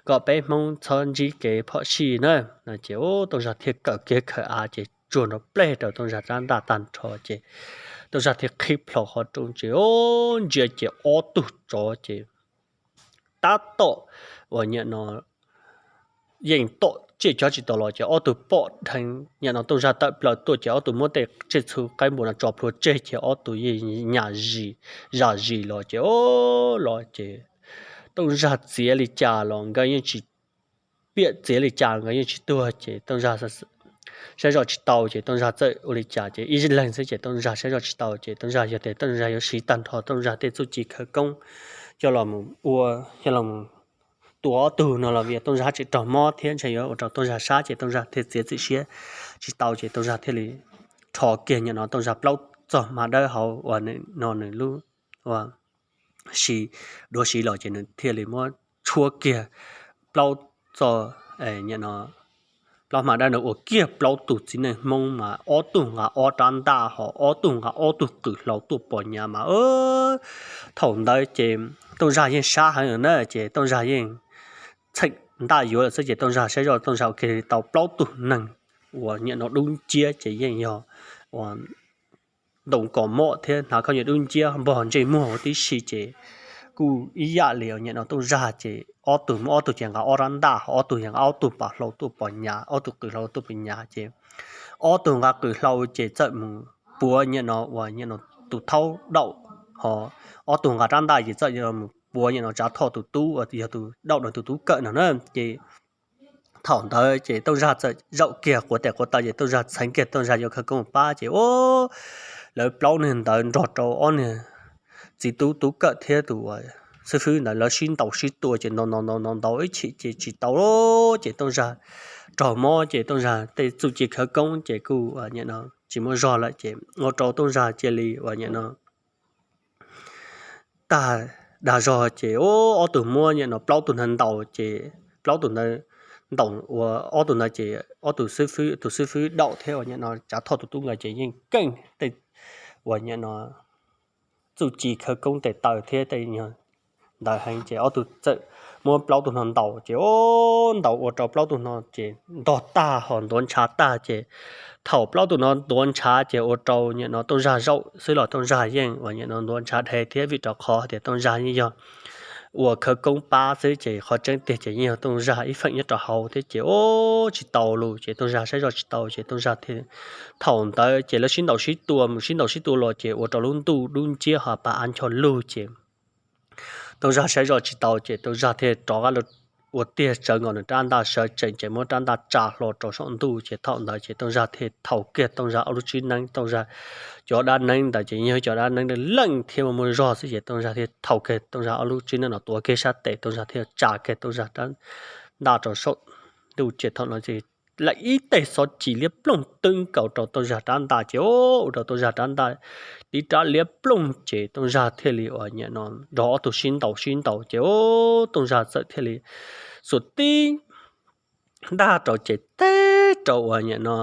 kom peb Hmoob txhob ntsib kev phom sij na. Ces Tooj Zag thiaj kawm kiag khawm av ces tsuag nrov pleg rau Tooj Zag rab ntaj tag nrho ces Tooj Zag thiaj qhib plho qhov rooj ces ntsia ces ob tug tsov ces tab tom uas nim no yeej tom tsiaj cov tsis tau los ces ob tug pom dheev nim no Tooj Zag tawm plaws tuaj ces ob tug muab tej tsiaj txhu qaib npua no tso plhuav tseg ces ob tug yeej nyam zis zam zis los ces o los ces Tooj Zag txiav li cas los nkawd yeej tsis, piam txiav li cas nkawd yeej tsis tuag ces Tooj Zag saib zoj tsis tau ces Tooj Zag txawm ua li cas ces ib leeg xwb ces Tooj Zag saib zoj tsis tau ces Tooj Zag yog tias Tooj Zag yuav siv tag nrho Tooj Zag tej txuj ci khawv koob coj los mus ua, coj los tua ob tug no los vim Tooj Zag tsis raug mob thiab ntshe yuav ua rau Tooj Zag sab ces Tooj Zag thiaj txiav txim siab tsis tau ces Tooj Zag thiaj li rho kiag nim no Tooj Zag plaub txoj hma dawb hauv uas no nws lub ua si duav siv los ces nws thiaj li muab tshuab kiag plaub txoj, nim no plaub hma dawb no ua kiag plaub tug txiv neej Hmoob mas ob tug nqa ob rab ntaj ho ob tug nqa ob tug qws hlau tuaj pos nyav mas thaum ntawd ces Tooj Zag yeej sab heev na ces Tooj Zag yeej txheem ntaj yuav lawm xwb ces Tooj Zag saib zoj Tooj Zag ua kiag tau plaub tug neeg uas nim no dub nciab ces yeej yog ua ntoo kos mom thiab hnav khaub ncaws dub nciab npog ntsej muag huv tib si ces kuj ib yam li nim no Tooj Zag ces ob tug muaj ob tug ces nqa ob rab ntaj ho ob tug yog nqa ob tug pas hlau tuaj pos nyav, ob tug qws hlau tuaj pos nyav ces ob tug nqa qws hlau ces txawm mus puav nim no uas nim no tus thaub daum ho ob tug nqa rab ntaj ces txawm mus puav nim no Tsav Thoj tus tub uas yog tus daum no tus tub kawm no na ces thaum ntawd ces Tooj Zag txawm zaum kiag quav tes quav taw ces Tooj Zag txheev kiag Tooj Zag yuav khawv koob pab ces o lawv plaub neeg ntawd nrog rau ob niag txiv tub tub kawm thiab tus uas xib fwb ntawd lawv sib ntaus sib tua ces ntaus ntaus ntaus ntaus ntaus ib chim ces tsis tau ces Tooj Zag raug mob ces Tooj Zag tej txuj ci khawv koob ces kuj nim no tsis muaj zog lawm ces ua rau Tooj Zag cia li uas nim no tag dag zog ces ob tug muab nim no plaub tug ntawd ntaus ces plaub tug ntawd ntaus ua ob tug ntawd ces ob tug xib fwb, tus xib fwb daum thiab uas nim no Tsav Thoj tus tub nkawd ces yeej keej tej uas nim no txuj ci khawv koob tes taw thiab tej ntawd heev ces ob tug txawm muab plaub tug no ntaus ces o ntaus ua rau plaub tug no ces ntog tag ho ntuav ntshav tag ces thaum plaub tug no ntuav ntshav ces ua rau nim no Tooj Zag zaum xwb los Tooj Zag yeej uas nim no ntuav ntshav dheev thiab vim rau qhov tias Tooj Zag yeej yog ua khawv koob pab xwb ces qhov tseeb tiag ces yeej yog Tooj Zag ib feem nyob rau hauv thiab ces o tsis tau lus ces Tooj Zag saib zoj tsis tau ces Tooj Zag thiaj thaum ntawd ces lawv sib ntaus sib tua mus sib ntaus sib tua los ces ua rau lub ntuj dub nciab ho pas av ncho lug ces Tooj Zag saib zoj tsis tau ces Tooj Zag thiaj rov qab ua tiag tsawv nkaus nws rab ntaj sawv tsees ces muab rab ntaj tsa hlo rau saum ntuj ces thaum ntawd ces Tooj Zag thiaj thaum kiag Tooj Zag ob lub tsib neeb, Tooj Zag cov dab neeb ntawd ces yog cov dab neeb leej thiab muaj muaj zog xwb ces Tooj Zag thiaj thaum kiag Tooj Zag ob lub tsib neeb no tuav kiag sab tes Tooj Zag thiaj tsa kiag Tooj Zag rab ntaj rau saum ntuj ces thaum no ces lam ib teg xob ci liab ploog twb nkaus rau Tooj Zag rab ntaj ces ua rau Tooj Zag rab ntaj tib rab liab ploog ces Tooj Zag thiaj li uas nim no nrog ob tug sib ntaus sib ntaus ces Tooj Zag txawm thiaj li xuas tib ntaj rau ces teb rau uas nim no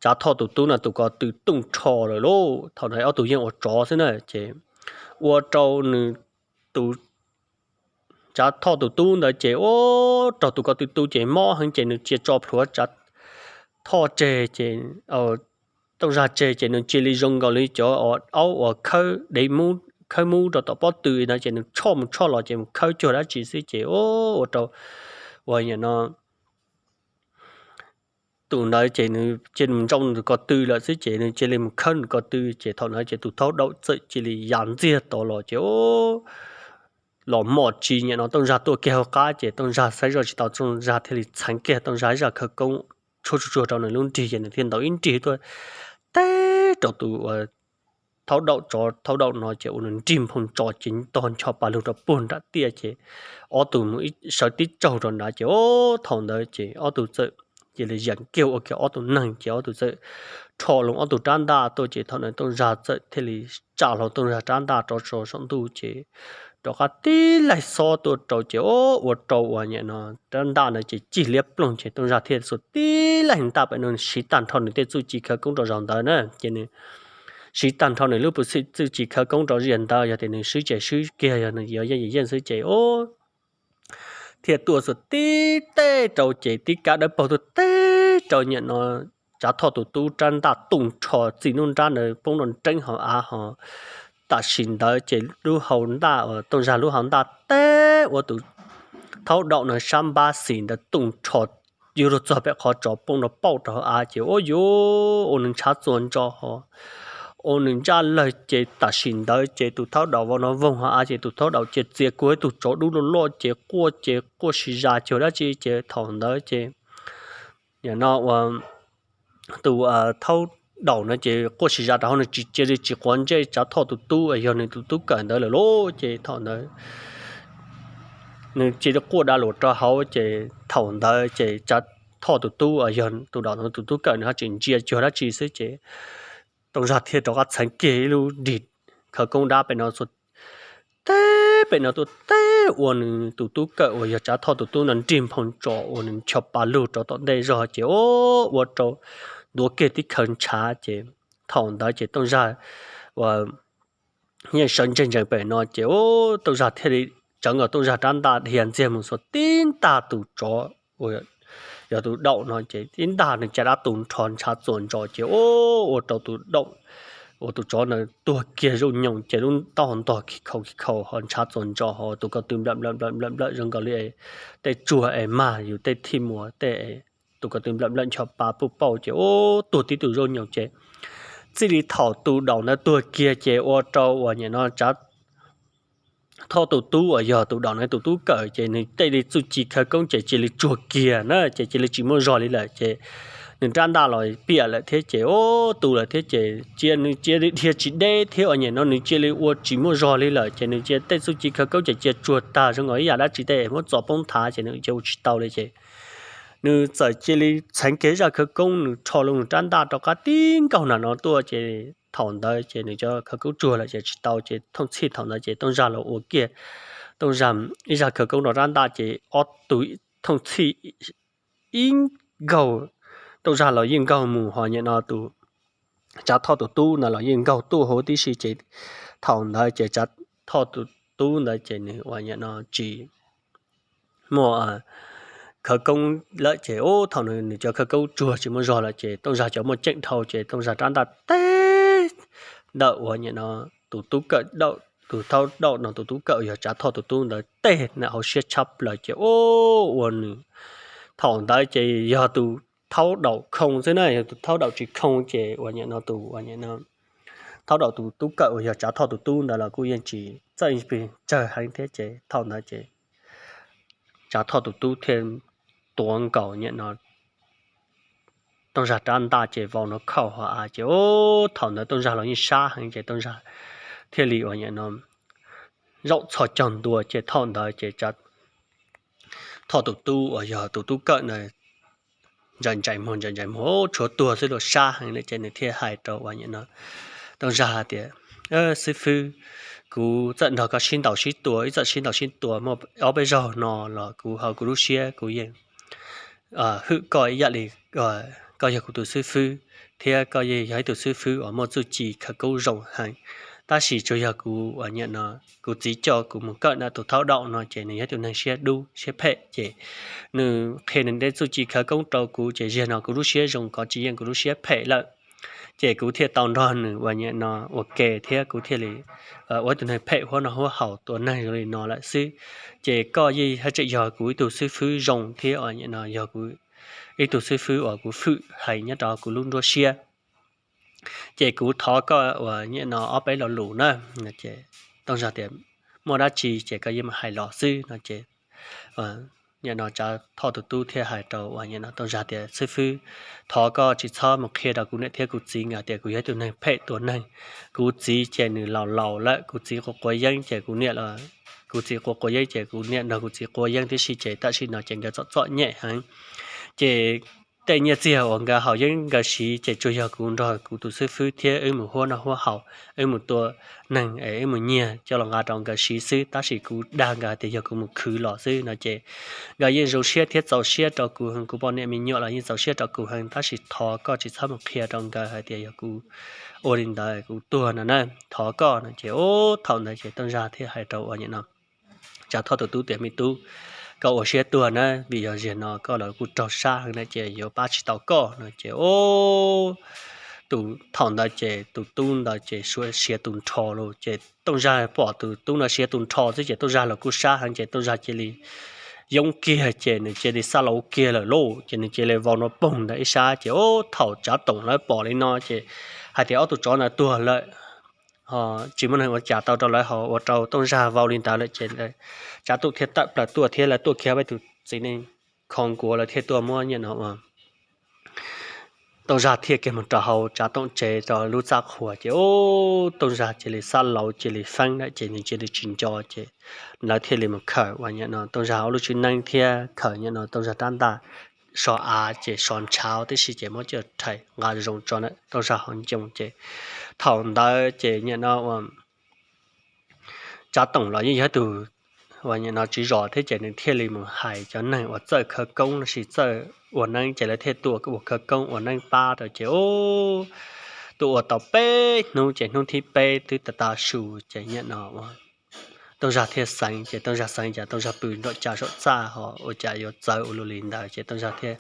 Tsav Thoj tus tub no tus ko tw tooj rho lawm lauj. Thaum ntawd ob tug yeej ua tsov xwb na ces ua rau nws tus Tsav Thoj tus tub ntawd ces ua rau tus ko tw tu ces mob heev ces nws cia tso plhuav Tsav Thoj tseg ces Tooj Zag tseg ces nws cia li zoo nkaus li cov aub uas khawb dev mub khawb mub rau tom pob tw no ces nws tshoj mus tshoj los ces mus khawb cuag dab tsi xwb ces ua rau uas nim no tus ntawd ces nws cia li mus ntsoo nws ko tw lawm xwb ces nws cia li mus khawb nws ko tw ces thaum ntawd ces tus thaub daum txawm cia li ya ntxiag tod los ces los mos tsis nim no Tooj Zag tuaj kiag hauv qab ces Tooj Zag saib zoj tsis tau Tooj Zag thiaj li txheev kiag Tooj Zag ib zaj khawv koob tshuab tsuag tsuag rau nws lub nrig ces nws thiaj ntaus ib nrig tuaj teb rau tus thaub daum tsov thaub daum no ces ua nws nrig nphoo tso ces tog ncho pa lug rau puag nram tiaj ces ob tug mus sawv tib tsaug rau nrad ces o, thaum ntawd ces ob tug txawm cia li yeem kiag ua kiag ob tug neeg ces ob tug txawm rho loo ob tug rab ntaj tuaj ces thaum ntawd Tooj Zag txawm thiaj li tsa hlo Tooj Zag rab ntaj rov tso saum ntuj ces rov qab tib laig xob tuaj rau ces o, ua rau uas nim no rab ntaj no ces cig liab ploog ces Tooj Zag thiaj xuas tib laig ntaj pem no siv tag nrho nws tej txuj ci khawv koob rau zaum ntawd na ces nws siv tag nrho nws lub pus xim txuj ci khawv koob rau zaum ntawd, yog tias nws swb ces swb kiag, yog nws yuav yeej yeej xwb ces o thiaj tuaj xuas tib teg rau ces tib kab dawb paug tuaj teb rau nim no Tsav Thoj tus tub rab ntaj tu nrho txij nruab nrab ntawd poob rau nreeb hauv av ho tam sim ntawd ces lub hau ntaj uas Tooj Zag lub hau ntaj teb ua tus thaub daum no sab npab xis ntawd tu nrho yuav luag txog pem qhov tsov poob rau pauj rau hauv av ces ua yuav ua nws ntshav txuas ntsos ho ua nws ntsaj lawg ces tam sim ntawd ces tus thaub daum vau no voog hauv av ces tus thaub daum cia txiav kuv ib tug tsov dub loj loj ces quaj ces quaj si zas cuag dab tsi ces thaum ntawd ces nim no ua tus thaub daum no ces quaj si zas rau hauv nws tsis cia li tsis quav ntsej Tsav Thoj tus tub yog nws tus tub kawm ntawd lawm lauj ces thaum ntawd nws cia li quaj da luam rau hauv ces thaum ntawd ces Tsav Thoj tus tub yog tus daum no tus tub kawm nws ho tsis ntsia cuag dab tsi xwb ces Tooj Zag thiaj rov qab txheev kiag ib lub nrig khawv koob dab pem no teb pem no tuaj teb ua nws tus tub kawm uas yog Tsav Thoj tus tub no nrig nphoo tso ua nws ncho pa lug rau tom ntej zog ces ua rau ntuav kiag tib khawv ntshav ces thaum ntawd ces Tooj Zag ua yeej sawv ntseg ntsees pem no ces Tooj Zag thiaj li tsawv nkaus Tooj Zag rab ntaj dhia ntxiag mus xuas tib ntaj tus tsov uas yog tus daum no ces tib ntaj nws caj dab tu nrho ntshav txuas ntsos ces ua rau tus daum uas tus tsov ntawd tuag kiag zooj nyoos ces lub taub hau ntog khi khau khi khau ho ntshav txuas ntsos ho tus ko tw nplawm nplawm nplawm nplawm zoo nkaus li tej tsuag es mag yus tej thij muas tej tus ko tw nplawm nplawm ncho pa puj pauj ces ua tuag tib tug zooj nyoos ces txij li thaum tus daum ntawd tuag kiag ces ua rau uas nim no Tsav Thoj tus tub uas yog tus daum ntawd tus tub kawm ces nws tej li txuj ci khawv koob ces cia li tsuag kiag na ces cia li tsis muaj zog li lawm ces nws rab ntaj los piam lawm thiab ces ua tu lawm thiab ces cia nws cia li dhia tsis deb thiab uas nim no nws cia li ua tsis muaj zog li lawm ces nws cia tej txuj ci khawv koob ces cia tsuag tag zoo nkaus ib yam dab tsi tej muab txo poob thav ces nws cia ua tsis tau li ces nws txawm cia li txheev kiag zaj khawv koob nws rho loo nws rab ntaj rov qab tib nkaug nram no tuaj ces thaum ntawd ces nws cov khawv koob tsuag lawm ces tsis tau ces thooj txhij thaum ntawd ces Tooj Zag los ua kiag Tooj Zag ib zaj khawv koob rau rab ntaj ces ob tug thooj txhij ib nkaug Tooj Zag los yeej nkaug mus ho nim no tus Tsav Thoj tus tub ntawd los yeej nkaug tuaj huv tib si ces thaum ntawd ces Tsav Thoj tus tub ntawd ces nws uas nim no tsis muaj khawv koob lawm ces ua thaum nws cov khawv koob tsuag tsis muaj zog lawm ces Tooj Zag cov muaj ceem dhau ces Tooj Zag rab ntaj teb ntawm uas nim no tus tub kawm daum tus thaub daum no tus tub kawm yog Tsav Thoj tus tub ntawd teb ntawm hauv siab tshab plaws ces ua ua nws thaum ntawd ces yog tus thaub daum khoo xwb na, yog tus thaub daum tsis khoo ces uas nim no tus uas nim no thaub daum tus tub kawm uas yog Tsav Thoj tus tub ntawd los kuj yeej tsis txawj plig tsawg heev thiab ces thaum ntawd ces Tsav Thoj tus tub thiaj tuav nkaus nim no Tooj Zag rab ntaj ces vau no khauj hauv av ces ua thaum ntawd Tooj Zag los yeej sab heev ces Tooj Zag thiaj li uas nim no zaum txhos caug ntua ces thaum ntawd ces Tsav Thoj tus tub uas yog tus tub kawm ntawd ntsais ntsais muag ntsais ntsais muag tshuav tuag xwb los sab heev li ces nws thiaj hais rau uas nim no Tooj Zag hais tias, Xib fwb, kuv txawm nrog koj sib ntaus sib tua ib txawm sib ntaus sib tua muaj ob peb zaug no los kuv hauv kuv lub siab kuv yeej hwm koj ib yam li koj yog kuv tus xib fwb thiab koj yeej yog ib tug xib fwb uas muaj txuj ci khawv koob zoo heev. Tab sis tsuas yog kuv uas nim no kuv txiv coj kuv mus kawm ntawm tus thaub daum no ces nws yog tus neeg siab dub siab phem ces nws qhia nws tej txuj ci khawv koob rau kuv ces zaum no kuv lub siab zoo kov tsis yeej kuv lub siab phem lawm. Ces kuv thiaj tau nrog nws uas nim no ua ke thiab kuv thiaj li ua ib tug neeg phem huab no huab haus tua neeg zoo li no lawm xwb. Ces koj yeej haj tseem yog kuv ib tug xib fwb zoo thiab uas nim no yog kuv ib tug xib fwb uas kuv hwm heev nyob rau kuv lub nruab siab. Ces kuv thov koj uas nim no ob peb lo lus na. Tooj Zag tias, Muaj dab tsi ces koj yeej mam hais los xwb no ces Nim no Tsav Thoj tus tub thiaj hais rau uas nim no Tooj Zag tias, xib fwb, thov koj tsis txhob mus qhia rau kuv niam thiab kuv txiv nkawd tias kuv yog ib tug neeg phem tua neeg. Kuv txiv ces nws laus laus lawm, kuv txiv quav quav yeeb ces kuv niam los, kuv txiv quav quav yeeb ces kuv niam nrog kuv txiv quav yeeb tib si ces tam sim no ces nkawd txom txom nyem heev. Ces tej nyiaj txiag uas nkawd haus yeeb nkawd siv ces tsuas yog kuv nrog kuv tus xib fwb thiab wb mus huab noj huab haus, wb mus tua neeg es wb mus nyiag coj los nqa rau nkawd siv xwb, tab sis kuv dag nkawd tias yog kuv mus khwv los xwb no ces nkawd yeej zoo siab thiab txaus siab rau kuv heev, kuv poj niam me nyuam los yeej txaus siab rau kuv heev, tab sis thov koj tsis txhob mus qhia rau nkawd hais tias yog kuv ua li ntawd kuv tuag no na, thov koj no ces, ub, thaum ntawd ces Tooj Zag thiaj hais rau uas nim no Tsav Thoj tus tub tias, me tub, koj ua siab tuag na, vim yog zaum no koj los kuj raug sab heev na ces yuav pab tsis tau koj no ces, ub, tus thaum ntawd ces tus tub ntawd ces siav tus nrho lawm ces Tooj Zag pom tus tub no siav tus nrho xwb ces Tooj Zag los kuj sab heev ces Tooj Zag cia li yoob kiag ces nws cia li xab lauv kiag lawm lauj ces nws cia li vau nrov poog ntawm ib sab ces, ub, thaum Tsav Toom lawv pom li no ces hais tias ob tug tsov ntawd tuag lawm, tsis muaj neeg ua cas tau rau lawv ho ua rau Tooj Zag vau li ntawd lawm ces Tsav Toom thiaj tawm plaws tuaj thiab lawv tuaj kiag ob peb tus txiv neej kho nkuav lawv thiaj tuaj muab nim no Tooj Zag thiaj kiag mus rau hauv Tsav Toom tsev rau lub txaj qhua ces, ub, Tooj Zag cia li xab lauv cia li feeb lawm ces nws cia li tsis nco ces lawv thiaj li mus khawm uas nim no Tooj Zag ob lub tswb neeb thiab khawm nim no Tooj Zag rab ntaj so av ces so ntshav tib si ces muab coj rhais nqa zoo tso ntawm Tooj Zag hauv ncoo ces thaum ntawd ces nim no ua Tsav Toom los yeej yog ib tug uas nim no tswv zos thiab ces nws thiaj li mus hais cov neeg uas txawj khawv koob lossis txawj ua neeb ces lawv thiaj tuaj ua khawv koob ua neeb pab rau ces, ub, tuaj ua tau peb hnub ces hnub thib peb twb tav tav su ces nim no ua Tooj Zag thiaj xeev ces Tooj Zag xeev ces Tooj Zag pw nraum cas saum txaj ho ua cas yuav txawv ua luaj li ntawd ces Tooj Zag thiaj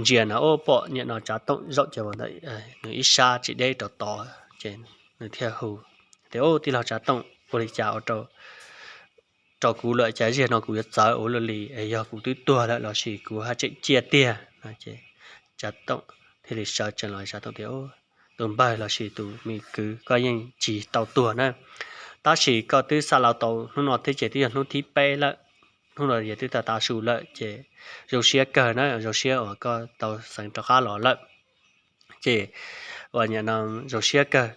ntsia na, ub, pom nim no Tsav Toom zaum ces ua ntawm nws ib sab tsis deb rau tod ces nws thiaj hu tias, ub, tij laug Tsav Toom, ua li cas ua rau kuv lawm cas zaum no kuv yuav txawv ua luaj li es yog kuv twb tuag lawm lossis kuv haj tseem ciaj tiag no ces Tsav Toom thiaj li sawv tsees los Tsav Toom tias, tus npawg lossis tus me kwv, koj yeej tsis tau tuag na, tab sis koj twb xab lauv tau hnub no thiab ces twb yog hnub thib peb lawm, hnub no ces twb tav tav su lawm ces zoo siab kawg na, zoo siab uas koj tau xeev rov qab los lawm ces ua nim no zoo siab kawg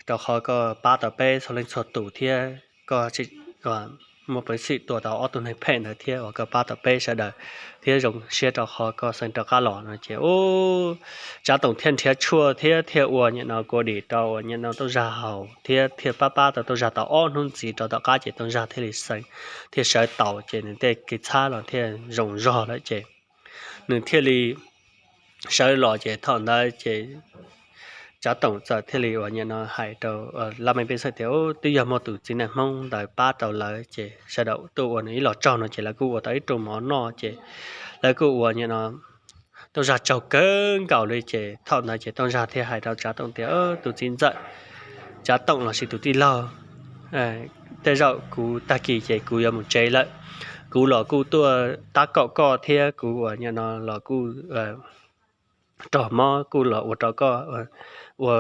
rau qhov koj pab tau peb txhua leej txhua tus thiab koj muaj peev xwm tua tau ob tug neeg phem ntawd thiab uas koj pab tau peb sawv daws thiab zoo siab rau qhov koj xeev rov qab los no ces, ub, Tsav Toom thiaj nrhiav tshuaj thiab thiaj ua nim no kua dim rau uas nim no Tooj Zag haus thiab thiaj pab pab tau Tooj Zag tau ob hnub ntxiv rau tom qab ces Tooj Zag thiaj li xeev thiaj sawv tau ces nws tej kev txhab los thiaj zoo zog lawm ces nws thiaj li sawv los ces thaum ntawd ces Tsav Toom txawm thiaj li uas nim no hais rau Laj Mej Pej Xeem tias, ub, twb yog muaj tus txiv neej Hmoob ntawd pab tau lawv ces sawv daws tuaj ua nws ib los tsaug no ces lawv kuj ua tau ib rooj mov noj ces lawv kuj ua nim no Tooj Zag tsaug kawg nkaus li ces thaum ntawd ces Tooj Zag thiaj hais rau Tsav Toom tias, tus txiv ntxawm Tsav Toom lossis tus tij laug, tej zaum kuv tag kis ces kuv yuav mus tsev lawm. Kuv los kuj tuaj tab kaum koj thiab kuv uas nim no los kuj raug mob kuj los ua rau koj ua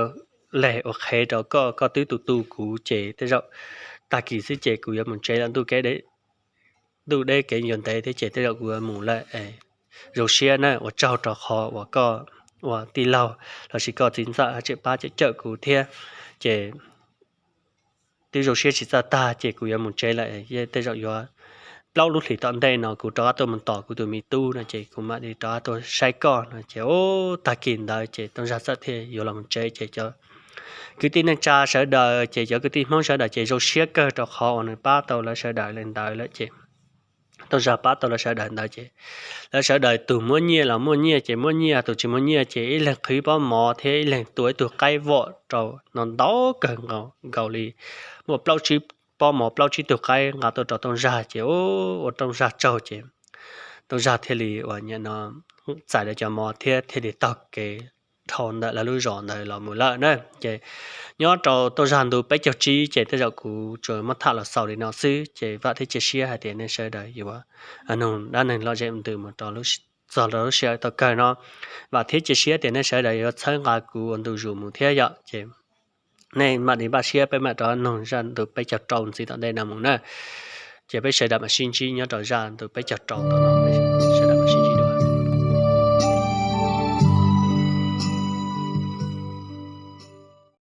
leg ua qhev rau koj, koj twb tu tu kuv ces tej zaum tag kis xwb ces kuv yuav mus tsev lawm, ntuj deb kev yuav ntev thiab ces tej zaum kuv yuav mus lawm. Zoo siab na, ua tsaug rau qhov uas koj ua tij laug lossis koj txiv ntxawm tseem pab cawm cawm kuv thiab ces twb zoo siab tsis txawj tag ces kuv yuav mus tsev lawm, tej zaum yuav plaub lub hlis tom ntej no kuv rov qab tuaj mus tos kuv tus me tub no ces kuv mam li rov qab tuaj saib koj no ces, ub, tag kis ntawd ces Tooj Zag txawm thiaj yuav los mus tsev ces cov kwv tij neej tsa sawv daws ces cov kwv tij Hmoob sawv daws ces zoo siab kawg rau qhov uas nws pab tau lawv sawv daws li ntawd lawm ces Tooj Zag pab tau lawv sawv daws ntawd ces lawv sawv daws tus muaj nyiaj los muaj nyiaj ces muaj nyiaj, tus tsis muaj nyiaj ces ib leeg qhwv pob mov thiab ib leeg tua ib tug qaib vom rau no ntau kawg nkaus li. Muaj plaub tsib pob mov plaub tsib tug qaib nqa tuaj rau Tooj Zag ces ua Tooj Zag tsaug ces Tooj Zag thiaj li uas nim no txais lawv cov mov thiab thiaj li taug kev dhau ntawm lawv lub zos ntawd los mus lawm na. Ces nyob rau Tooj Zag ntu peb caug tsib ces tej zaum kuv tsuas muab tham los xaus li no xwb ces vam thiab cia siab hais tias nej sawv daws yuav nug dab neeg lom zem mus ntws mus rau txog rau lub sij hawm thaum kawg no. Vam thiab cia siab tias nej sawv daws yuav txhawb nqa kuv ua ntu zus mus thiab yom ces nej mam li npaj siab peb mam rov nug zaj ntu peb caug rau ntxiv tom ntej no mus na. Ces peb sawv daws mam sib ntsib nyob rau zaj ntawm peb caug rau ntawm no.